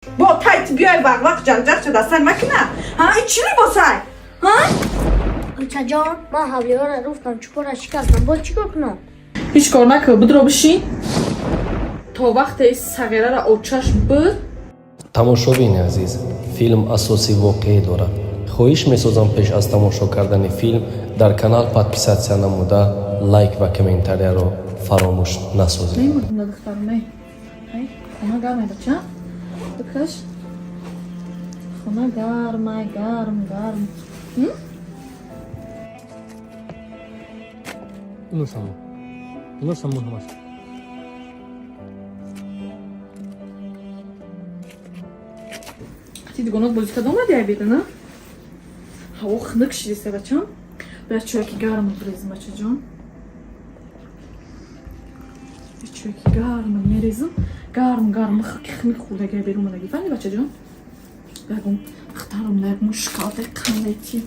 Бо тайт биёй вақ-вақ ҷанҷақ шуда сар макуна. Ҳа, ин чӣ либосай? Ҳа? Очаҷон, ман ҳавлиҳоро руфтам, чупора шикастам, боз чӣ кор кунам? Ҳеҷ кор накун, будро бишин. То вақте сағираро очаш буд. Тамошобини азиз, филм асоси воқеӣ дорад. Хоҳиш месозам, пеш аз тамошо кардани филм дар канал подписаться намуда, лайк ва комментарияро фаромӯш насозед. Мемурдум да, духтарам, эй. Ай, хона гармай, бача. Бикаш. Хона гармай, гарм, гарм. Ино самун, ино самун ҳамаш. Ти дугонот бозӣ карда омади, ай беда, на? Ҳаво хунук шидиста, бачам. Бояд чойки гарм бирезим, бачаҷон. Чойки гарм мерезим. Гарм, гарм, ки хунук хӯрдаги берун омадаги. Фаҳмиди, бачаҷон? Ягон духтарам ягон шоколади қанд мети.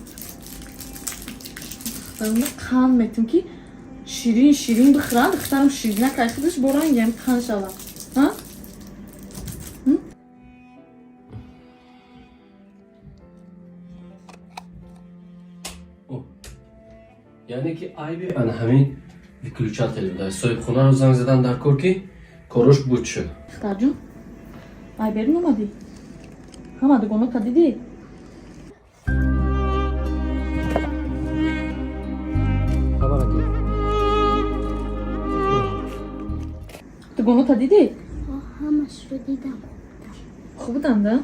Духтарам қанд метим, ки ширин ширин бихӯранд. Духтарам ширинак ай худаш бо ранги ҳами қанд шавад. Ҳа? Яъне ки айби ана ҳамин выключатель буда. Соҳибхонаро занг задан дар кор, ки корош буд шуд. Духтарҷон, ай берун омадӣ? Ҳама дугонота дидӣ? Хабараки. Дугонота дидӣ? Ҳамашро дидам. Хуб буданд, да?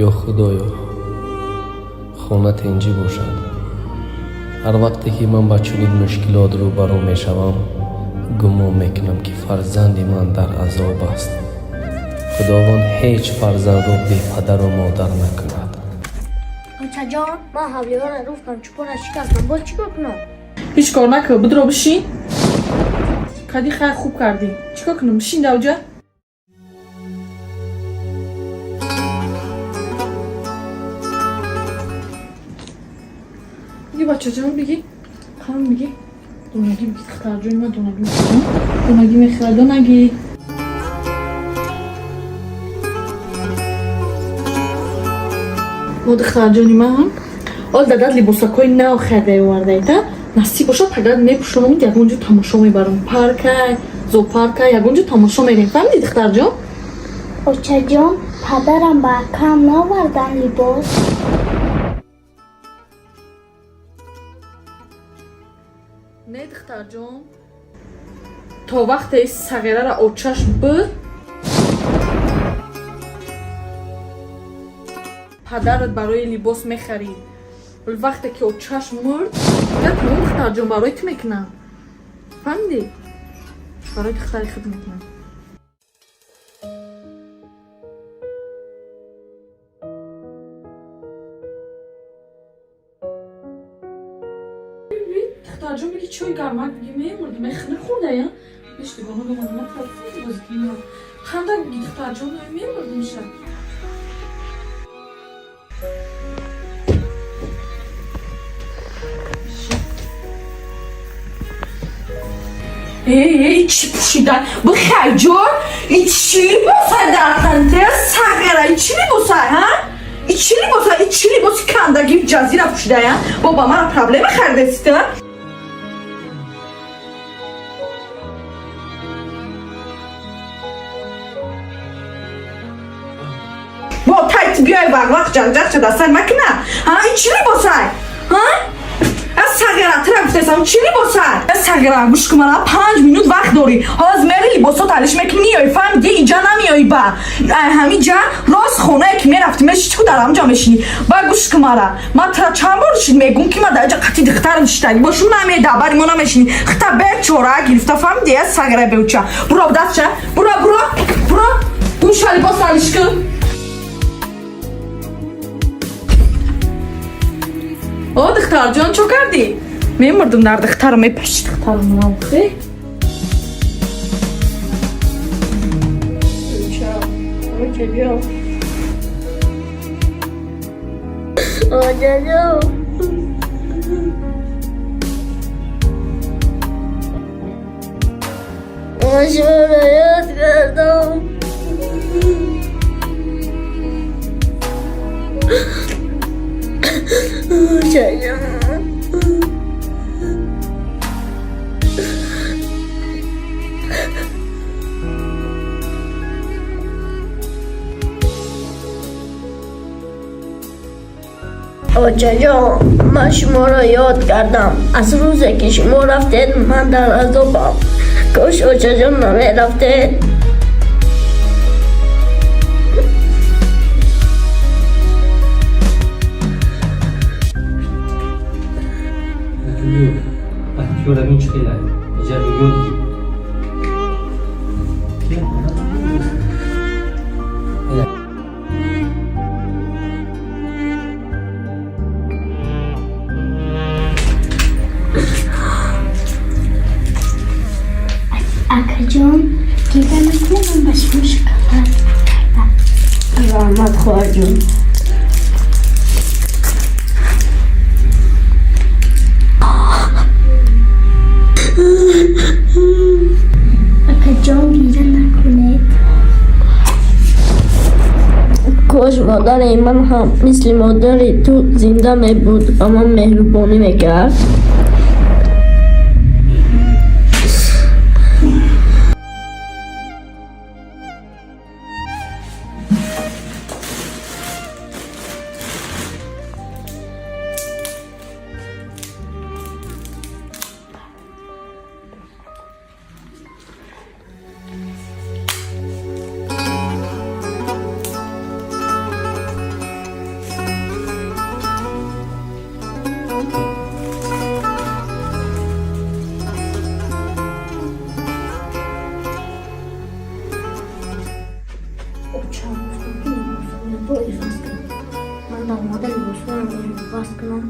Ё Худоё, хона тинҷӣ бошад. Ҳар вақте ки ман ба чунин мушкилот рӯбарӯ мешавам, гумон мекунам, ки фарзанди ман дар азоб аст. Худованд ҳеҷ фарзандро бепадару модар накунад. Очаҷон, ман ҳавлиҳоро руфтам, чупора шикастам, боз чӣ кор кунам? Ҳеҷ кор накун, будро бишин. Кади хайр, хуб кардӣ. Чӣ кор кунам? Бишин давҷа. Биги, бачаҷон, биги. Ҳам биги. Донагӣ биги, духтарҷони ман донагӣ мехӯрам. Донагӣ мехӯрад, донагӣ. Мо, духтарҷони ман, ол дадат либосакҳои нав харида овардаи, та насиб бошад, пагар мепӯшонам, ягон ҷо тамошо мебарам, паркай, зоопаркай, ягон ҷо тамошо мерем. Фаҳмиди, духтарҷон? Очаҷон, падарам ба акам наовардан либос. Не, духтарҷон, то вақте сағираро очаш буд, падарат барои либос мехарид. Вале вақте ки очаш мурд, дигар тамом, духтарҷон, барои ту мекунам. Фаҳмидӣ? Барои духтари худ мекунам. Духтарҷон, биги, чой гармак биги. Мемурдим, хунук хӯрдая. Беш дигоно бомадама бозикино ханда биги, духтарҷон, мемурдим ша. Эй, чӣ пӯшидан? Бихайҷон, и чӣ либосай дар ханте сағира? И чӣ либосай, ҳа? И чӣ либосай? И чӣ либоси кандаги ҷазира пӯшидая? Боба, мара проблема хардесита? Бо тайт биёй вақ-вақ ҷанҷақ шуда сар макуна. Ҳа, и чӣ либосай? Ҳа? Аз сағира, тира гуфтесам, чӣ либосай? Аз сағира, гӯш кун, мана 5 минут вақт дорӣ. Ҳоз мери, либосот алиш мекунӣ, миёӣ, фаҳмидӣ? Иҷа намиёӣ, ба ай ҳамиҷа рост хонае ки мерафтӣ, меши, ку дар ҳамҷа мешинӣ. Ба гӯш кун мара, ман тира чанд бор шид мегум, ки ман дар иҷа қати духтарам шиштагӣ бошум, намеда бари мо намешинӣ. Хита бечора гирифта, фаҳмидӣ? Аз сағира беуча, буро, дастча, буро, буро, буро, гӯша, либос алиш кун. О, духтарҷон, чо кардӣ? Мемурдум дар духтарам, мепаши духтарам. Очаҷон, очаҷон. Ман шуморо ёд кардам. Очаҷон. Очаҷон, ман шуморо ёд кардам. Аз рӯзе ки шумо рафтед, ман дар азобам. Кош, очаҷон, намерафтед. Бачора, бин чӣ хеле иҷа ёд гир. Акаҷон, гиря накунед, ман ба шумо шоколад кардам. Раҳмат, хоҳарҷон. Акаҷон, гиря накунед. Кош модари ман ҳам мисли модари ту зинда мебуд, ба ман меҳрубонӣ мекард. Оча гуфтам, ки либосҳоятро иваз кун. Ман дар омада либосҳоямро иваз кунам.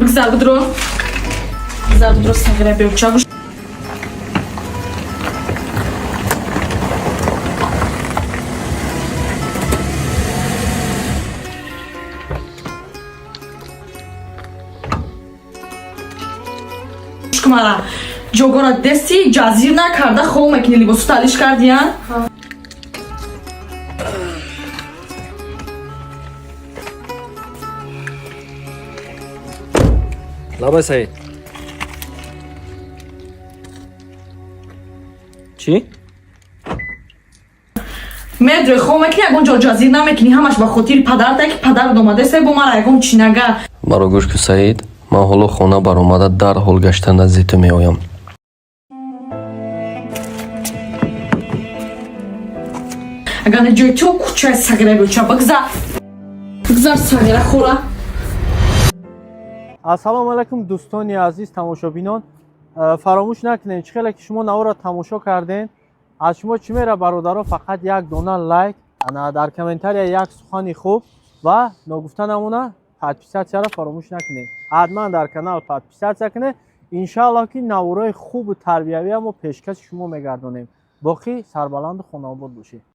Бигзар, бидро, бигзар, бидро, сағира беуча. Гӯш. Кумара ҷогора дести ҷазир накарда хоб мекунӣ. Либосу талиш кардия? Лабай, Саид. Чӣ? Медрои, хоб мекунӣ, ягон ҷо ҷазир намекунӣ. Ҳамаш ба хотири падарта, ки падарат омадаеса, бо мара ягон чӣ нага. Маро гӯш кун, Саид. Ман ҳоло хона баромада, дарҳол гашта назди ту меоям. Агар не, ҷои ту кучаи сағира беуча. Бигзар, бигзар, сағира хӯра. Ассалому алайкум, дӯстони азиз, тамошобинон. Фаромӯш накунед, чӣ хеле ки шумо наворро тамошо кардем, аз шумо чӣ мера, бародаро? Фақат як дона лайк, ана дар комментария як сухани хуб ва ногуфта намона, подписаться ро фаромӯш накунед. Ҳатман дар канал подписаться кунед. Иншааллоҳ, ки наворои хубу тарбиявия мо пешкаши шумо мегардонем. Боқӣ сарбаланду хонаобод бошед.